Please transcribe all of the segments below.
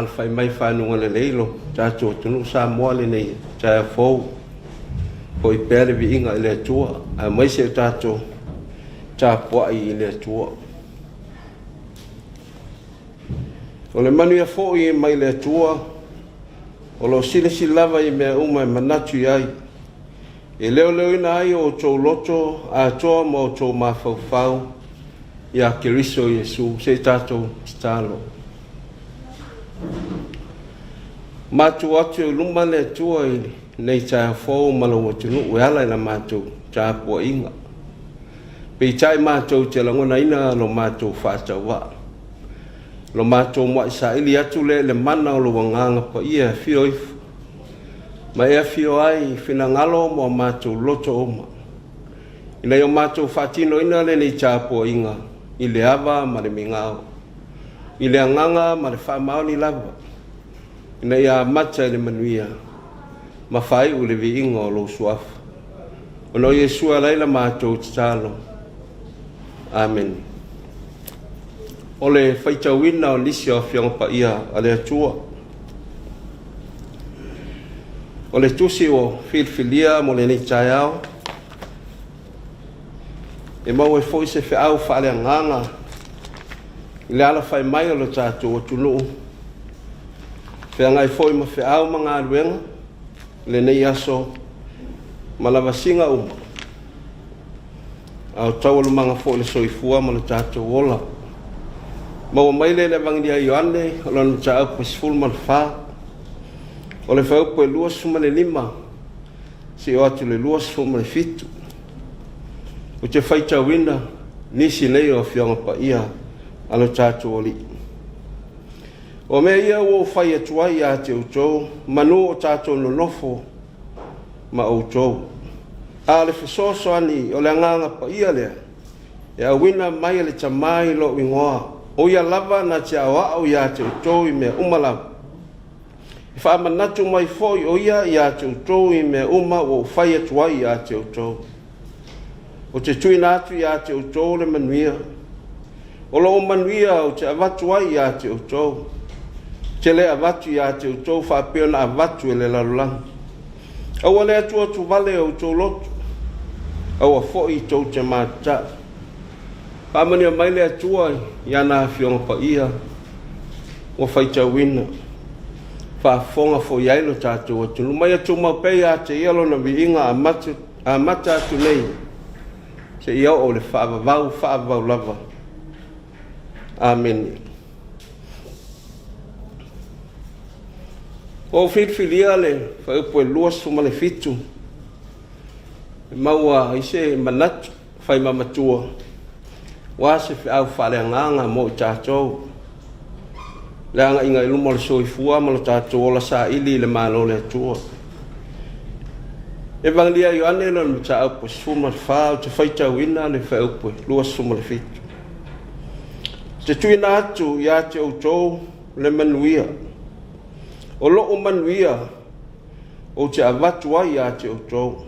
alafai mai i fanuga lelei lo tatou atunuu Samoa lenei taeao fou. Foi pea le viiga i le Atua, aemaise o tatou tapuai i le Atua. O le manuia foi e mai le Atua, o lo o silasila lava i mea uma e manatu i ai, e leoleoina ai o outou loto atoa ma outou mafaufau ia Keriso Iesu. Se i tatou tatalo. Matou atu i luma le Atua i lenei taeao fou ma lou atunuu e ala i la matou tapuaiga. Peitai matou te lagonaina lo matou faatauvaa. Lo matou muai saili atu lea i le mana o lou Agaga Paia e afio ifo ma e afio ai i finagalo ma o matou loto uma, ina ia o matou faatinoina lenei tapuaiga i le ava ma le migao, i le agaga ma le faamaoni lava, ina ia amata i le manuia ma faaiu i le viiga o lou Suafa. Ona o Iesu e ala ai la matou tatalo. Amene. O le faitauina o nisi o Afioga Paia a le Atua. O le tusi ua filifilia mo lenei taeao, e maua ai foi se feau faaleagaga i le alafai mai o le tatou atunuu, feagai foi ma feau ma galuega i lenei aso ma lavasiga uma, a o taualumaga foi o le soifua ma le tatou ola. Maua mai lea i le Evagelia a Ioane, o lana mataupu e 14, o le fuaiupu e 25 seia oo atu i le 27. Ou te faitauina nisi nei o Afioga Paia a lo tatou Alii. O mea ia ua ou fai atu ai ia te outou, manu o tatou nonofo ma outou. A o le fesoasoani o le Agaga Paia lea, e auina mai e le Tama i lou igoa, o ia lava na te aoao ia te outou i mea uma lava. E faamanatu mai foi o ia ia te outou i mea uma ua ou fai atu ai ia te outou. Ou te tuuina atu ia te outou le manuia. O lou manuia ou te avatu ai ia te outou. Ou te le avatu ia te outou faapea ona avatu e le lalolagi. Aua le atuatuvale o outou loto, aua foi tou te matatai. Faamanuia mai le Atua i ana Afioga Paia ua faitauina, faafofoga foi i ai lo tatou atunuu. Ma ia tumau pea ia te ia lona viiga amata atu nei seia oo i le faavavau faavavau lava. Amene. Ua ou filifilia le fuaiupu e 27 e maua ai se manatu faimamatua aua se feau faaleagaga mo i tatou, le agaiga i luma o le soifua ma lo tatou ola saili i le Malo o le Atua. Evagelia a Ioane lona mataupu e 14, ou te faitauina le fuaiupu e 27. Ou te tuuina atu ia te outou le manuia, o lou manuia ou te avatu ai ia te outou. Ou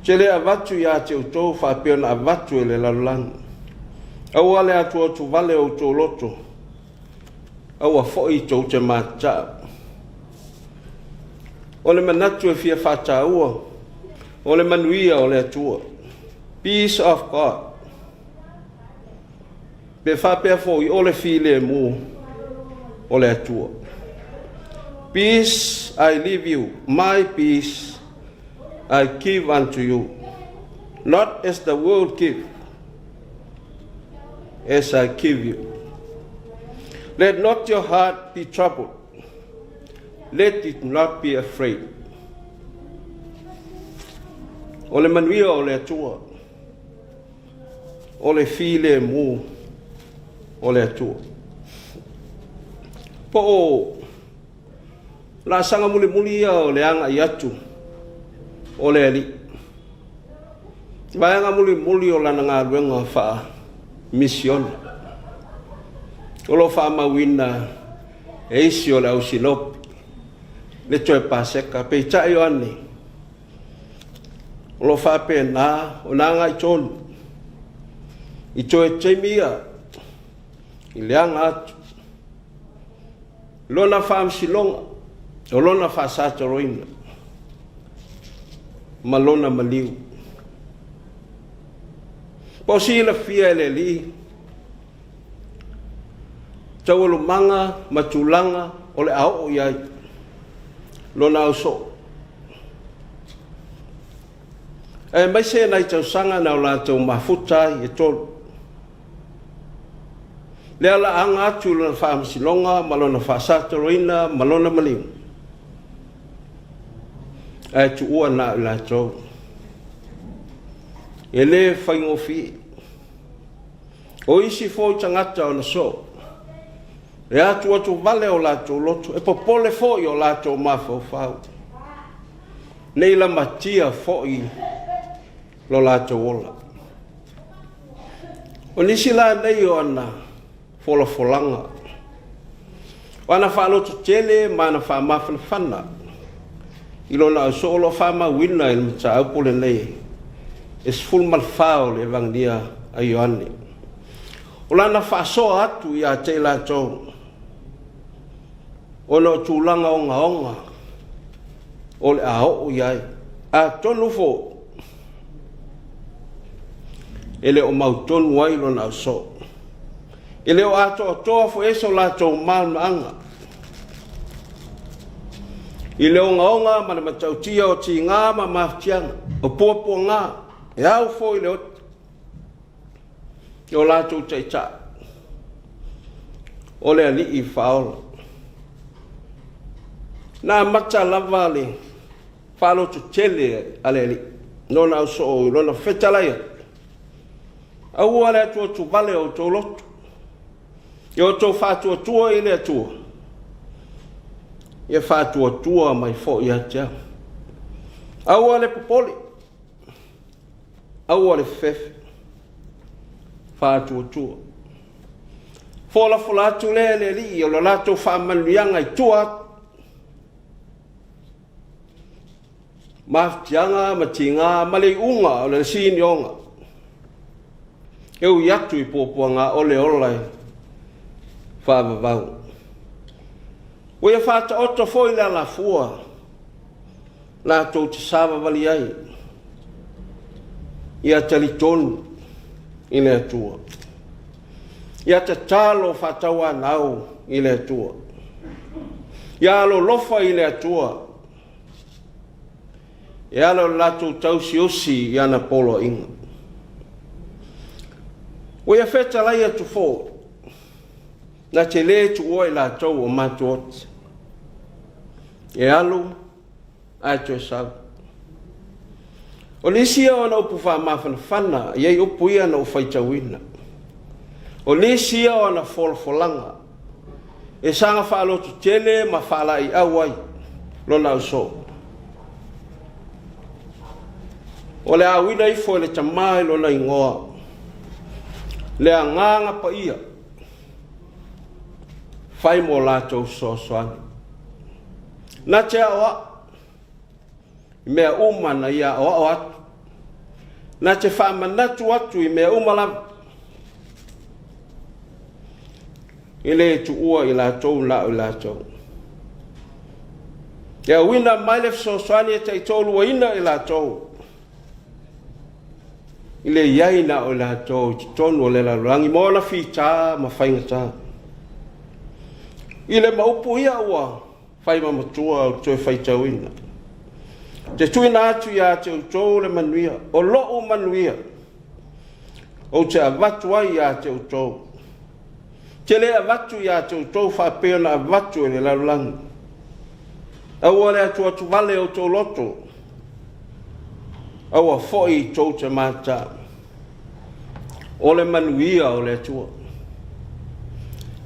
te le avatu ia te outou faapea ona avatu e le lalolagi. Aua le atuatuvale o outou loto, aua foi tou te matatai. O le manatu e fia faataua, o le manuia o le Atua. Peace of God. Pe faapea foi o le filemu o le Atua. Peace I leave you, my peace I give unto you. Not as the world give, as I give you. Let not your heart be troubled. Let it not be afraid. O le manuia o le Atua. O le filemu o le Atua. Po o laasaga mulimuli ia o le agai atu o le Alii. Vaega mulimuli o lana galuega faa-misiona. O lo o faamauina e isi o le au Sinopi le toe Paseka. Peitai o ane, o lo o faapena ona agai tonu i toe taimi ia i le aga atu. Lona faamasinoga, o Lona faasatoloina, ma Lona maliu. Po o silafia e le Alii taualumaga ma tulaga o le a oo i ai Lona ausoo, aemaise nai tausaga na o latou mafuta ai e tolu. Lea la aga atu i lona faamasinoga ma lona faasatoloina ma lona maliu, ae tuua na o i latou. E le faigofie. O isi foi tagata o le soo, e atuatuvale o latou loto, e popole foi o latou mafaufau, nei lamatia foi lo latou ola. O nisi la nei o ana folafolaga, o ana faalototele ma ana faamafanafana i lona ausoo o lo o faamauina i le mataupu lenei e 14 o le Evagelia a Ioane. O lana faasoa atu ia te i latou ona o tulaga ogaoga o le a oo i ai. Atonu foi e le o mautonu ai lona ausoo. E le o atoatoa foi ai so latou malamalamaaga i le ogaoga ma le matautia o tiga ma mafatiaga, o puapuaga, e au foi le oti i o latou taitai, o le Alii Faaola. Na amata lava le faalototele a le Alii, lona ausoo i lona fetalai atu, Aua le atuatuvale o outou loto, ia outou faatuatua i le Atua, ia faatuatua mai foi ia te au. Aua le popole, aua le fefefe, faatuatua. Folafola atu lea e le Alii o le latou faamanuiaga i tua atu, mafatiaga ma tiga ma le iuga o le sinioga e ui atu i puapuaga o le ola e faavavau. Ua ia faataoto foi le alafua latou te savavali ai, ia talitonu i le Atua. Ia tatalo faatauanau i le Atua. Ia alolofa i le Atua e ala i le latou tausiusi i ana poloaiga. Ua ia fetalai atu foi, na te le tuua i latou o matou oti, e alu ae toe sau. O nisi ia o ana upu faamafanafana, e i ai upu ia na ou faitauina. O nisi ia o ana folafolaga e saga faalototele ma faalaeiau ai lona ausoo. O le a auina ifo e le Tama i lona igoa le Agaga Paia, fai mo latou fesoasoani. Na te aoao i mea uma na ia aoao atu, na te faamanatu atu i mea uma lava, e le tuua i latou na o i latou. E auina mai le fesoasoani e taitoaluaina i latou, i le i ai na o i latou i totonu o le lalolagi ma ona fita ma faigata. I le ma upu ia ua fai ma matua ou te toe faitauina. Te tuuina atu ia te outou le manuia, o lou manuia, ou te avatu ai ia te outou. Te le avatu ia te outou faapea ona avatu e le lalolagi. Aua le atuatuvale o outou loto, aua foi tou te mata. O le manuia o le Atua.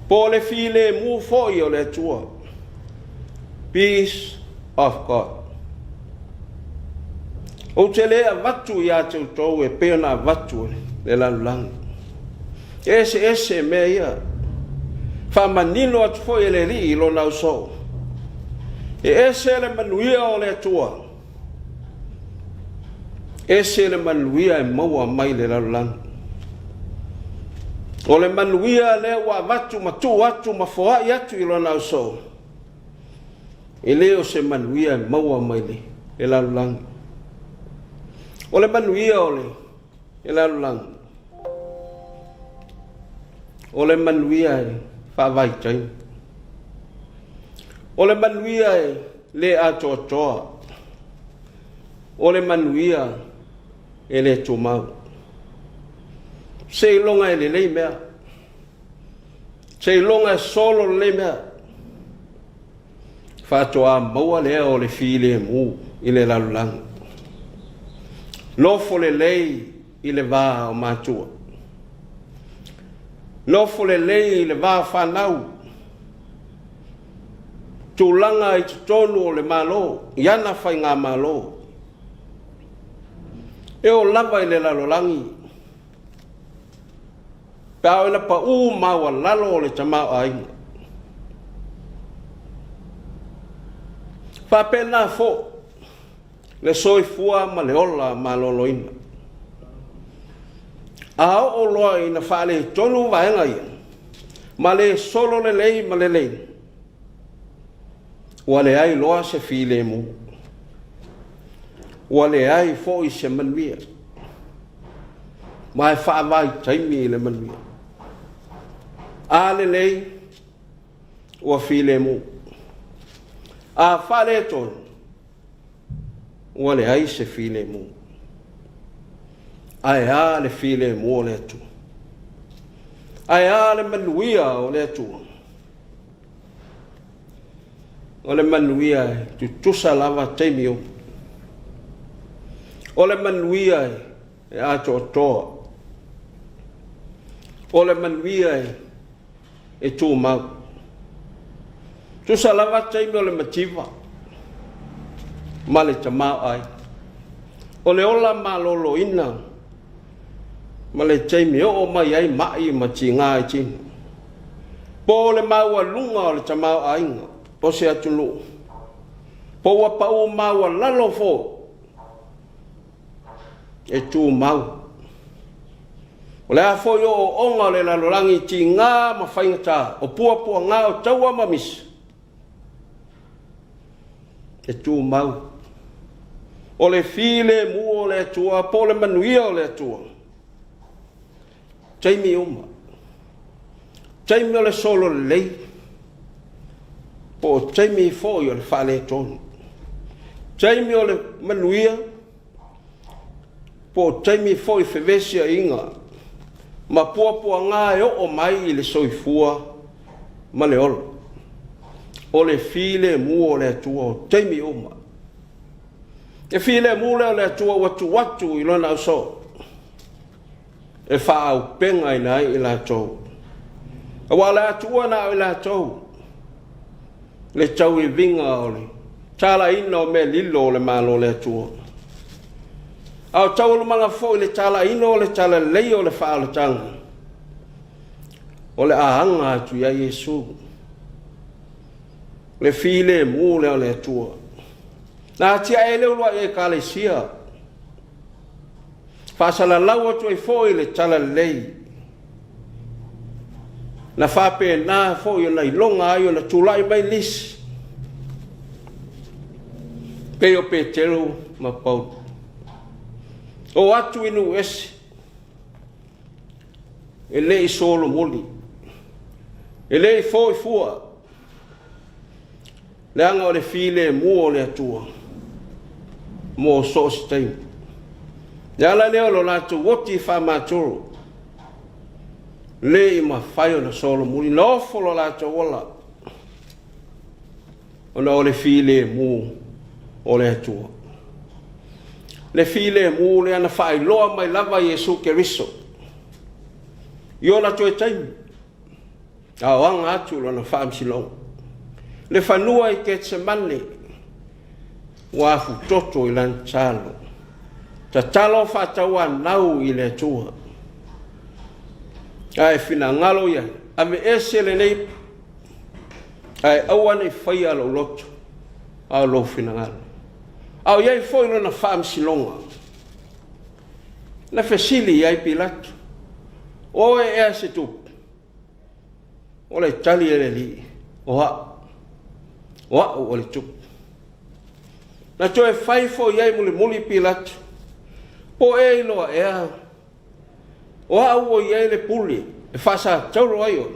Po o le filemu foi o le Atua. Peace of God. Ou te le avatu ia te outou e pei ona avatu e le lalolagi. E eseese mea ia. Faamanino atu foi e le Alii i lona ausoo. E ese le manuia o le Atua. Ese le manuia e maua mai le lalolagi. O le manuia lea ua avatu ma tuu atu ma foai atu i lona ausoo. E le o se manuia e maua mai le lalolagi. O le manuia o le lalolagi, o le manuia e faavaitaimi. O le manuia e le atoatoa. O le manuia e le tumau. Seiloga e lelei mea. Seiloga e solo lelei mea. Faatoa maua lea o le filemu i le lalolagi. Nofo lelei i le va o matua. Nofo lelei i le va o fanau. Tulaga i totonu o le Malo, i ana faigamalo. E oo lava i le lalolagi, pe a oo ina pau maualalo o le tamaoaiga. Faapena foi le soifua ma le ola maloloina. A oo loa ina faaletonu vaega ia, ma le solo lelei ma lelei, ua leai loa se filemu, ua leai foi se manuia, ma e faavaitaimi le manuia. A lelei, ua filemu. A faaletonu, ua leai se filemu. Ae a le filemu o le Atua? Ae a le manuia o le Atua? O le manuia e tutusa lava taimi uma. O le manuia e atoatoa. O le manuia e tumau. Tusa lava taimi o le mativa ma le tamaoaiga. O le ola maloloina ma le taimi e oo mai ai mai ma tiga i tino. Po o le maualuga o le tamaoaiga o se atunuu, po ua pau maualalo foi, e tumau. O le a foi ooooga o le lalolagi tiga ma faigata, o puapuaga o taua ma misa, e tumau. O le filemu o le Atua po o le manuia o le Atua, taimi uma, taimi o le solo lelei, po o taimi foi o le faaletonu, taimi o le manuia, po o taimi foi fevesiaiga ma puapuaga e oo mai i le soifua ma le ola. O le filemu o le Atua o taimi uma. E filemu lea o le Atua ua tuu atu i lona ausoo e faaaupegaina ai i latou. Aua o le a tuua na o i latou le tauiviga o le talaiina o mea lilo o le Malo o le Atua. A o taualumaga foi le talaiina o le talalelei o le faaolataga, o le a aga atu i ai Iesu, le filemu lea o le Atua. Na atiae ai le uluai Ekalesia, faasalalau atu ai foi le talalelei. Na faapena foi ona iloga ai ona tulai mai nisi, pei o Petero ma Paulo. O atu i nuu ese, e le i solomuli, e le i foi fua, leaga o le filemu o le Atua mo so o se taimi. Le ala lea o lo latou oti faamatolo, le i mafai ona solomuli, na ofo lo latou ola, ona o le filemu o le Atua. Le filemu lea na faailoa mai lava Iesu Keriso i ona toe taimi, a o aga atu lona faamasinoga. Le fanua i Ketsemane ua afutoto i lana tatalo. Tatalo faatauanau i le Atua. Ae finagalo ia, aveese lenei, ae aua ne i faia lou loto, a o lou finagalo. A o i ai foi lona faamasinoga. Na fesili i ai Pilato, O oe ea se tupu? O le tali a le Alii, O au. O a'u o le Tupu. Na toe fai foi ai mulimuli Pilato, Po o e iloa ea o a'u ua i ai le pule e faasatauro ai oe?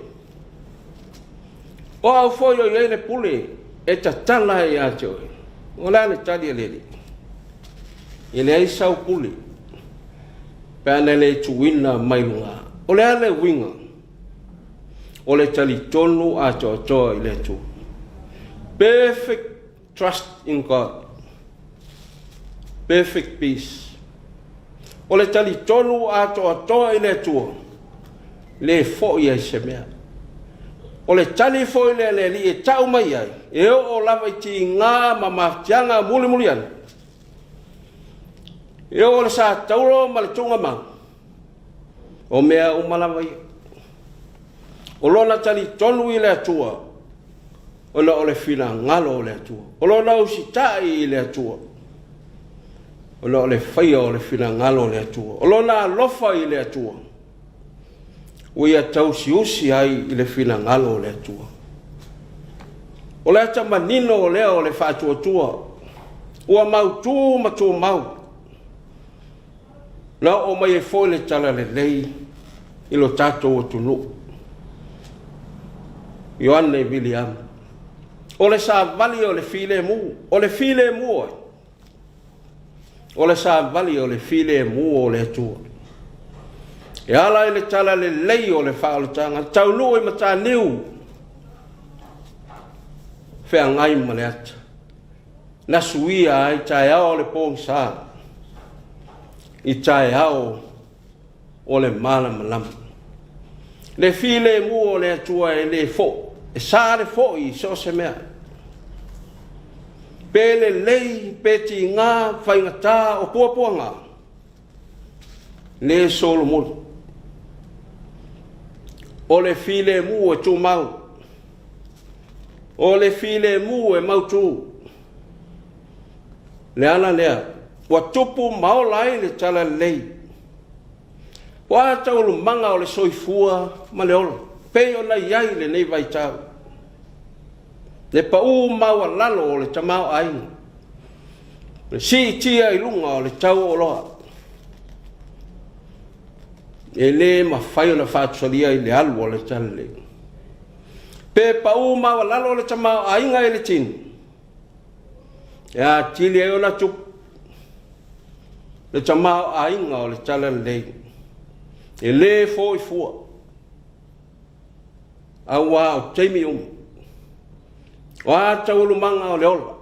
O a'u foi o i ai le pule e tatala ai ia te oe. O le a le tali a le Alii? E leai sau pule pe ana le tuuina mai luga. O le a le uiga? O le talitonu atoatoa i le Atua. Perfect trust in God. Perfect peace. O le talitonu atoatoa i le Atua, le foi ai se mea. O le tali foi lea a le Alii e tau mai ai, e oo lava i tiga ma mafatiaga mulimuli ane, e oo le satauro ma le tuugamau, o mea uma lava ia. O lona talitonu i le Atua, ona o le finagalo o le Atua. O lona usitai i le Atua, ona o le faia o le finagalo o le Atua. O lona alofa i le Atua, ua ia tausiusi ai i le finagalo o le Atua. O le ata manino lea o le faatuatua, ua mautu ma tumau. Na oo mai ai foi le talalelei i lo tatou atunuu. Ioane Viliamu. O le savali o le filemu, o le filemu ai, o le savali o le filemu o le Atua. E ala i le talalelei o le faaolataga, taunuu i Mataniu, feagai ma le ata. Na suia ai taeao o le pogisa i taeao o le malamalama. Le filemu o le Atua e le fo, e sa le foi i so o se mea. Pe lelei, pe tiga, faigata, o puapuaga, le solomuli. O le filemu e tumau. O le filemu e mautu. Le ala lea ua tupu ma ola ai le talalelei. O a taualumaga o le soifua ma le ola, pei ona i ai lenei vaitau. Le pau maualalo o le tamaoaiga, le siitia i luga o le tau o oloa, e le mafai ona faatusalia i le alu o le talalelei. Pe pau maualalo le tamaoaiga i le tino, e atili ai ona tupu le tamaoaiga o le talalelei. E le foi fua, auā o taimi uma, o a taualumaga o le ola,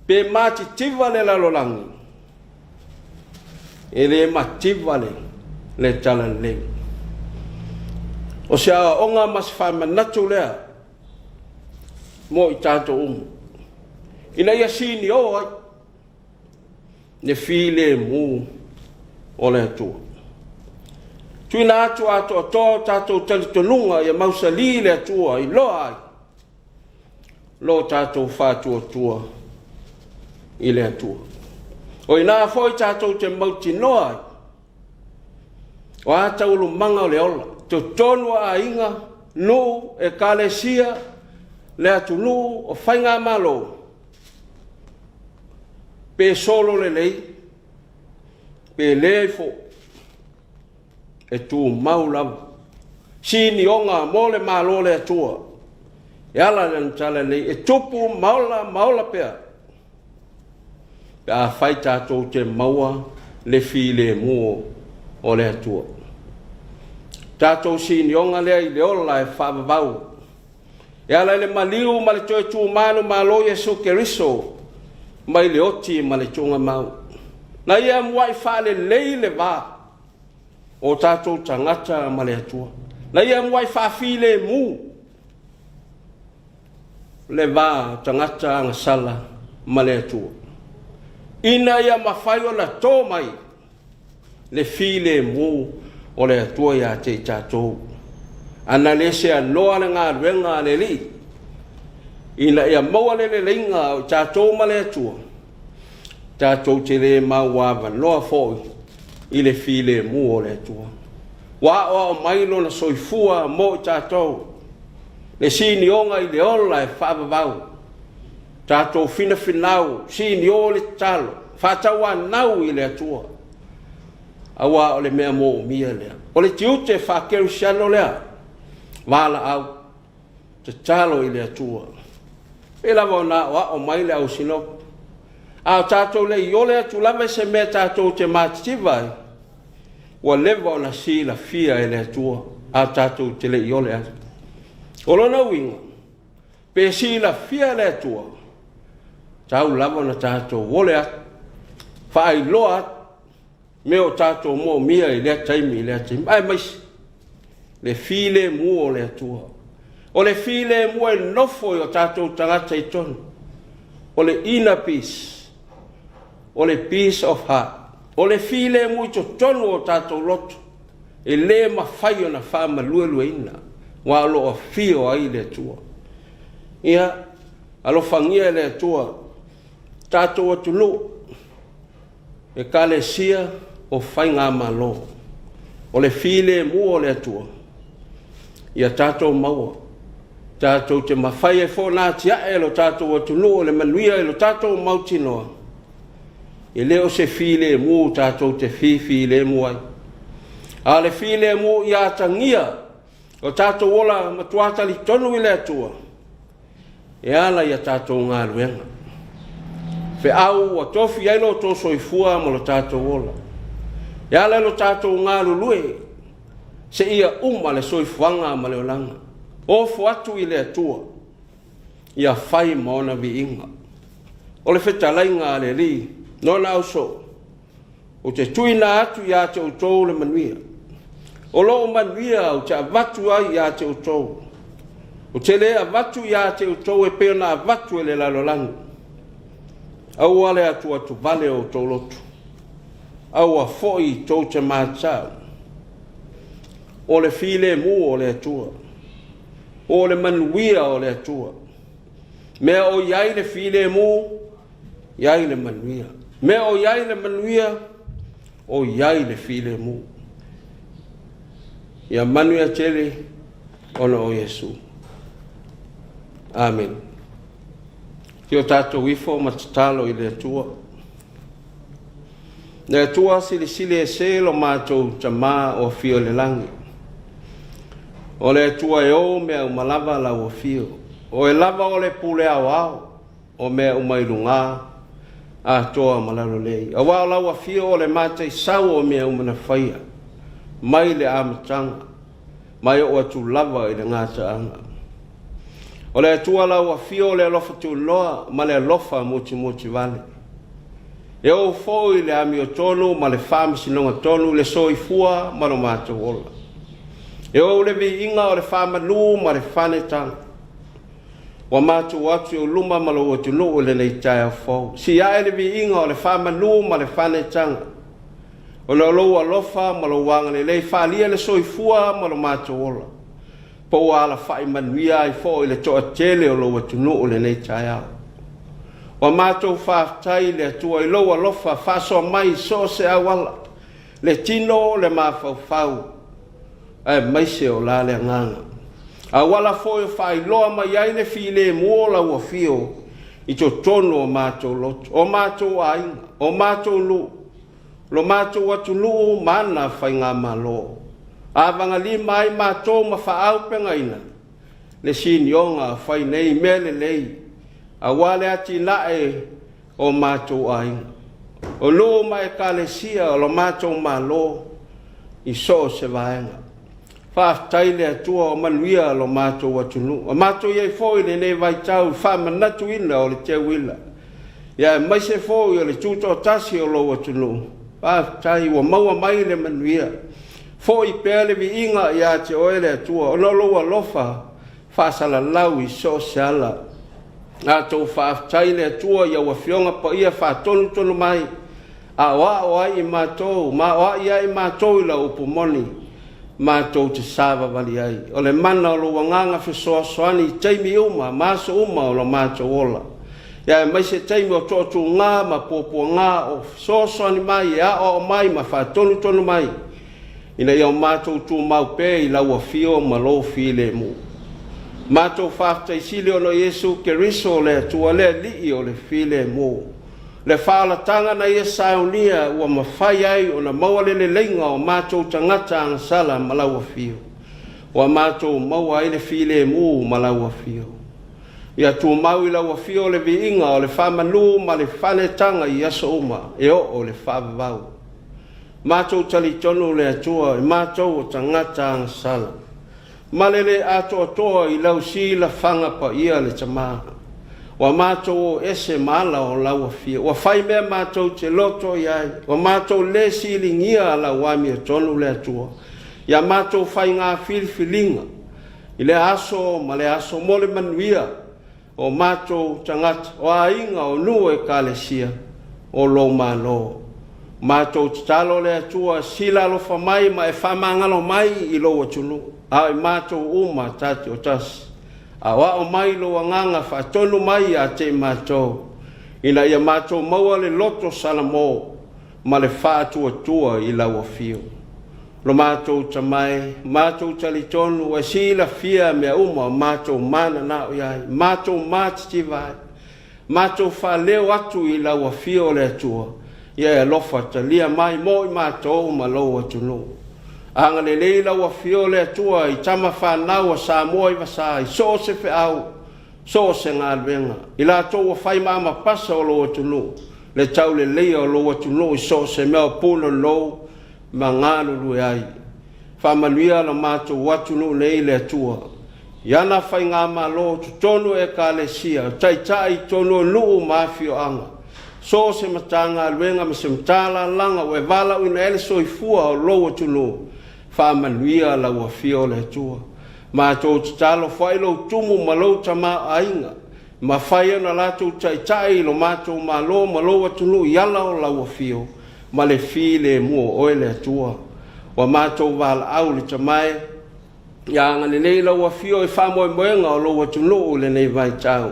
pe matitiva le lalolagi, e le mativa le, le talalelei. O se aoaoga ma se faamanatu lea mo i tatou uma, ina ia sinio ai le filemu o le Atua. Tuuina atu atoatoa o tatou talitonuga ia mausali le Atua i loa ai lo tatou faatuatua i le Atua. O i ina foi tatou te mautinoa ai o a taualumaga o le ola, totonu o aiga, nuu, ekalesia, le atunuu, o faigamalo, pe solo lelei, pe le foi, e tumau lava sinioga mo le Malo o le Atua e ala i lana talalelei e tupu ma ola ma ola pea pe afai tatou te maua le filemu o le Atua. Tatou sinioga lea i le ola e faavavau e ala i le maliu ma le toe tumanu-malo Iesu Keriso mai le oti ma le tuugamau. Na ia muai faalelei le va o tatou tagata ma le Atua. Na ia muai faafilemu le va o tagata agasala ma le Atua, ina ia mafai ona to mai le filemu o le Atua ia te i tatou. Ana le seanoa le galuega a le Alii, ina ia maua le leleiga o i tatou ma le Atua, tatou te le mauavanoa foi i le filemu o le Atua. Ua aoao mai lona soifua mo i tatou, le sinioga i le ola e faavavau. Tatou finafinau, sinio le tatalo, faatauanau i le Atua, aua o le mea moomia lea. O le tiute faakerisiano lea, valaau, tatalo i le Atua. E pei lava ona aoao mai le au sinopo, a o tatou le i ole atu lava i se mea tatou te matitiva ai, ua leva ona silafia e le Atua, a tatou te le i ole atu. O lona uiga, pe silafia e le Atua, tau lava ona tatou ole atu, faailoa atu mea o tatou moomia i lea taimi i lea taimi, aemaise le filemu o le Atua. O le filemu e nofo i o tatou tagata i totonu, o le inner peace, o le peace of heart, o le filemu i totonu o tatou loto, e le mafai ona faamaluelueina, aua o lo o afio ai le Atua. Ia alofagia e le Atua tatou atunuu, Ekalesia o Faigamalo. O le filemu o le Atua ia tatou maua, tatou te mafai ai foi ona atiae lo tatou atunuu i le manuia i lo tatou mautinoa, e le o se filemu tatou te fifilemu ai, a o le filemu ia atagia o tatou ola matua talitonu i le Atua e ala i a tatou galuega. Feau ua tofi ai lo outou soifua ma lo tatou ola. E ala i lo tatou galulue seia uma le soifuaga ma le olaga. Ofo atu i le Atua ia fai ma ona viiga. O le fetalaiga a le Alii, Lona ausoo, Ou te tuuina atu ia te outou le manuia. O lou manuia ou te avatu ai ia te outou. Ou te le avatu ia te outou e pei ona avatu e le lalolagi. Aua le atuatuvale o outou loto, aua foi tou te matau. O le filemu o le Atua, o le manuia o le Atua. Mea o i ai le filemu, i ai le manuia. Mea o i ai le manuia, o i ai le filemu. Ia manuia tele ona o Iesu. Amene. Fia o tatou ifo ma tatalo i le Atua. Le Atua silisili ese lo matou Tamā o afio i le lagi. O le Atua e ou mea uma lava lau afio. O e lava o le pule aoao. o mea uma i luga atoa ma lalo nei. Aua o lau afio o le mataisau o mea uma na faia, mai le amataga, mai oo atu lava i le gataaga. O le Atua lau afio o le alofa tunoa ma le alofa mutimutivale. E oo foi i le amiotonu ma le faamasinoga tonu i le soifua ma lo matou ola. E oo le viiga o le faamanu ma le fanetaga. Ua matou atu i ou luma ma lou atunuu i lenei taeao fou. Sii ae le viiga o le faamanu ma le faanetaga, ona o lou alofa ma lou agalelei faaalia le soifua ma lo matou ola, po ua alafai manuia ai foi le toatele o lou atunuu i lenei taeao. Ua matou faafetai i le Atua i lou alofa faasoa mai i so o se auala, le tino, le mafaufau, aemaise o la le agaga. Auala foi o faailoa mai ai le filemu o lau afio i totonu o matou loto, o matou aiga, o matou nuu, lo matou atunuu ma ana faigamalo. Avagalima ai matou ma faaaupegaina le sinioga fai nei mea lelei aua le atinae o matou aiga, o nuu ma ekalesia o lo matou Malo i so o se vaega. Faafetai le Atua o manuia lo matou atunuu. A matou i ai foi i lenei vaitau i faamanatuina o le teuila, ia aemaise foi o le tutoatasi o lou atunuu, faafetai ua maua mai le manuia. Foi pea le viiga ia te oe le Atua, ona o lou alofa faasalalau i so o se ala. Tatou faafetai i le Atua i au Afioga Paia faatonutonu mai, aoao ai i matou, ma aoai ai matou i lau upu moni, matou te savavali ai. O le mana o lou Agaga fesoasoani i taimi uma ma aso uma o lo matou ola, ia aemaise taimi o toatuga ma puapuaga o fesoasoani mai e aoao mai ma faatonutonu mai, ina ia o matou tumau pea i lau afio ma lou filemu. Matou faafetai sili ona o Iesu Keriso le Atua le Alii o le filemu. Le faaolataga na Ia saonia ua mafai ai ona maua le leleiga o matou tagata agasala ma lau afio. Ua matou maua ai le filemu ma lau afio. Ia tumau i lau afio le viiga o le faamanu ma le faaletaga i aso uma e oo i le faavavau. Matou talitonu le Atua i matou o tagata agasala, ma le le atoatoa i lau silafaga paia le Tama. Ua matou o ese ma ala o lau afio, ua fai mea matou te loto i ai, ua matou le siligia lau amiotonu le Atua, ia matou faiga filifiliga i lea aso ma lea aso mo le manuia o matou tagata, o aiga, o nuu ekalesia, o lou Malo. Matou tatalo le Atua, sila alofa mai ma e faamagalo mai i lou atunuu, a o i matou uma ta te o tasi. Aoao mai lou agaga faatonu mai ia te i matou, ina ia matou maua le loto salamo ma le faatuatua i lau afio. Lo matou Tama e, matou talitonu ua silafia mea uma o matou mananao i ai, matou matitiva ai, matou faaleo atu i lau afio o le Atua, ia e alofa talia mai mo i matou ma lou atunuu. Agalelei lau afio o le Atua i tama fanau a Samoa i Vasa i so o se feau, so o se galuega, i latou ua fai maamapasa o lou atunuu, le tauleleia o lou atunuu i so o se mea o punonou ma galulue ai. Faamanuia lo matou atunuu nei le Atua i ana faigamalo totonu o ekalesia, taitai i totonu o nuu ma afioaga, so o se Matagaluega ma se matalalaga ua e valaauina ai le soifua o lou atunuu. Faamanuia lau afio o le Atua. Matou tatalo foai lou tumu ma lou tamaoaiga, mafai ona latou taitai i lo matou Malo ma lou atunuu i ala o lau afio ma le filemu o oe le Atua. Ua matou valaau le Tama e, ia agalelei lau afio i faamoemoega o lou atunuu i lenei vaitau.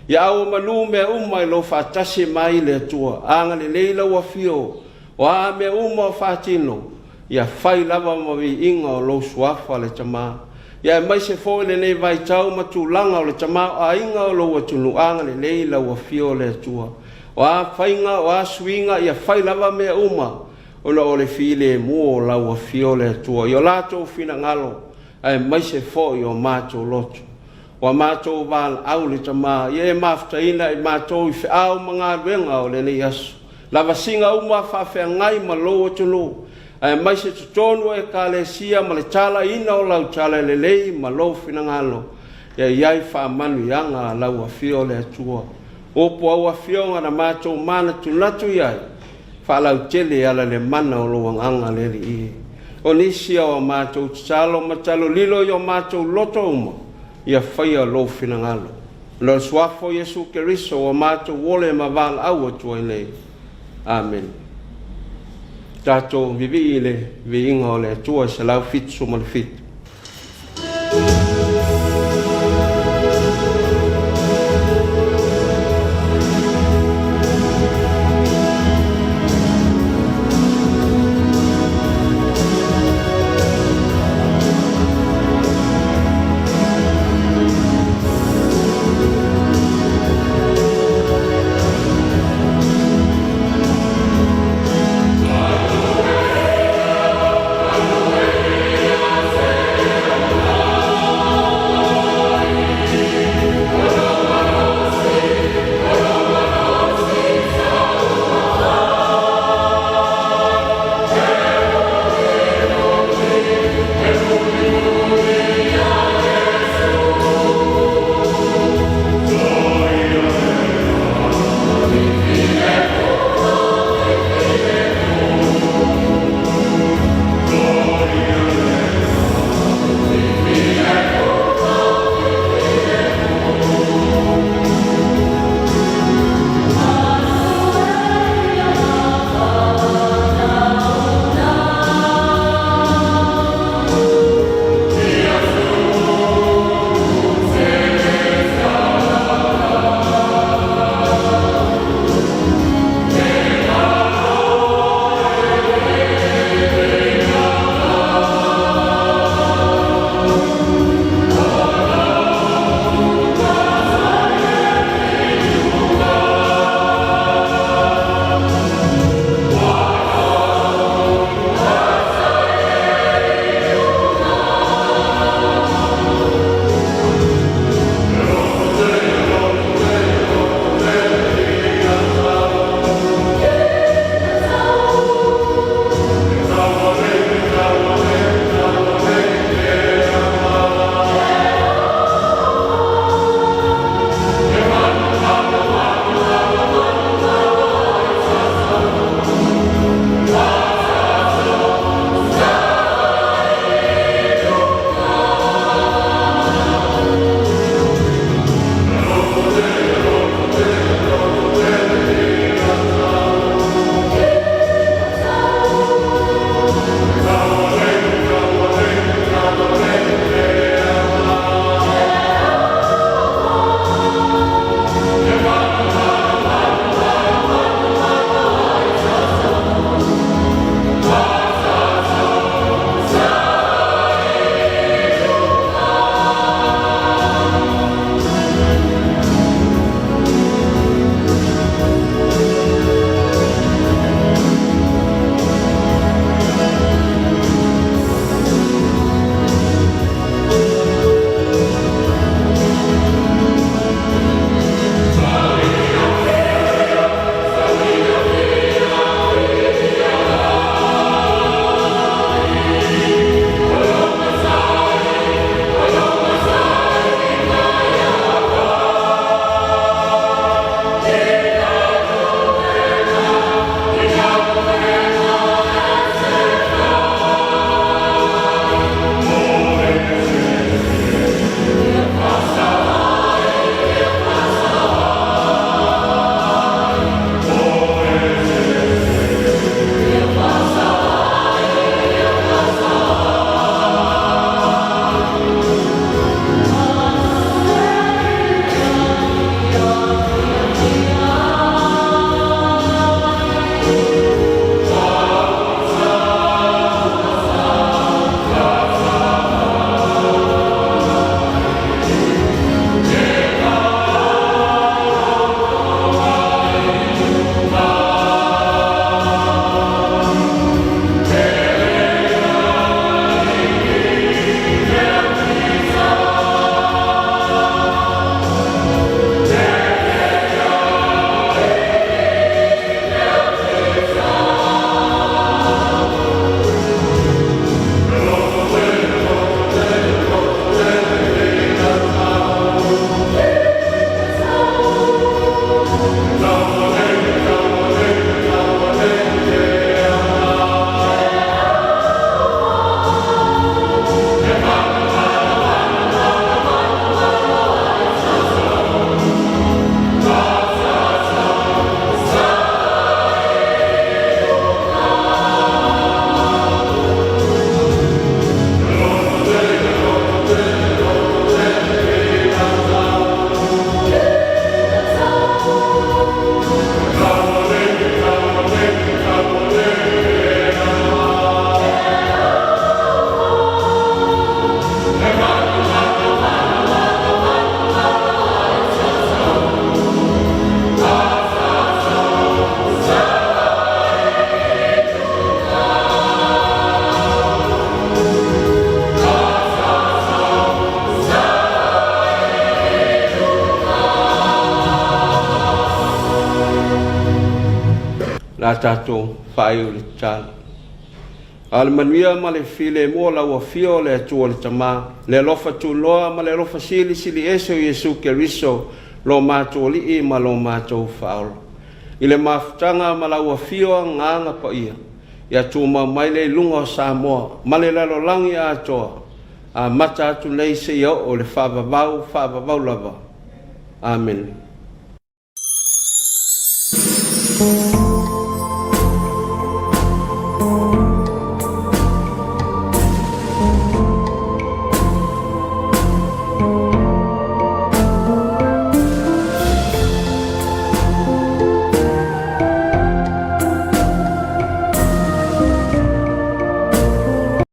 Ia auomanu mea uma i lou faatasi mai le Atua. Agalelei lau afio, o a mea uma o faatino, ia fai lava ma viiga o lou suafa le Tama. Ia aemaise foi lenei vaitau ma tulaga o le tamaoaiga o lou atunuu, agalelei lau afio o le Atua. O a faiga, o a suiga, ia fai lava mea uma ona o le filemu o lau afio le Atua i o latou finagalo, aemaise foi o matou loto. Ua matou valaau le Tama, ia e mafutaina i matou i feau ma galuega o lenei aso. Lavasiga uma faafeagai ma lou atunuu, aemaise totonu o ekalesia ma le talaiina o lau talalelei ma lou finagalo, ia i ai faamanuiaga a lau afio le Atua. Upu au afioga na matou manatunatu i ai, faalautele e ala le mana o lou agaga le Alii. O nisi o a matou tatalo ma talolilo i o matou loto uma, ia faia lou finagalo. Ona o le suafa o Iesu Keriso ua matou ole ma valaau atu ai nei. Amene. Tatou vivii i le viiga o le Atua 177. tatou faaiu i le tatalo. A o le manuia ma le filemu o lau Afio o le Atua le Tama, le alofa tunoa ma le alofa silisili ese o Iesu Keriso, lo matou Alii ma lo matou Faaola. I le mafutaga ma lau Afio Agaga Paia, ia tumau mai lea i luga o Samoa ma le lalolagi atoa, amata atu nei seia oo i le faavavau faavavau lava. Amene.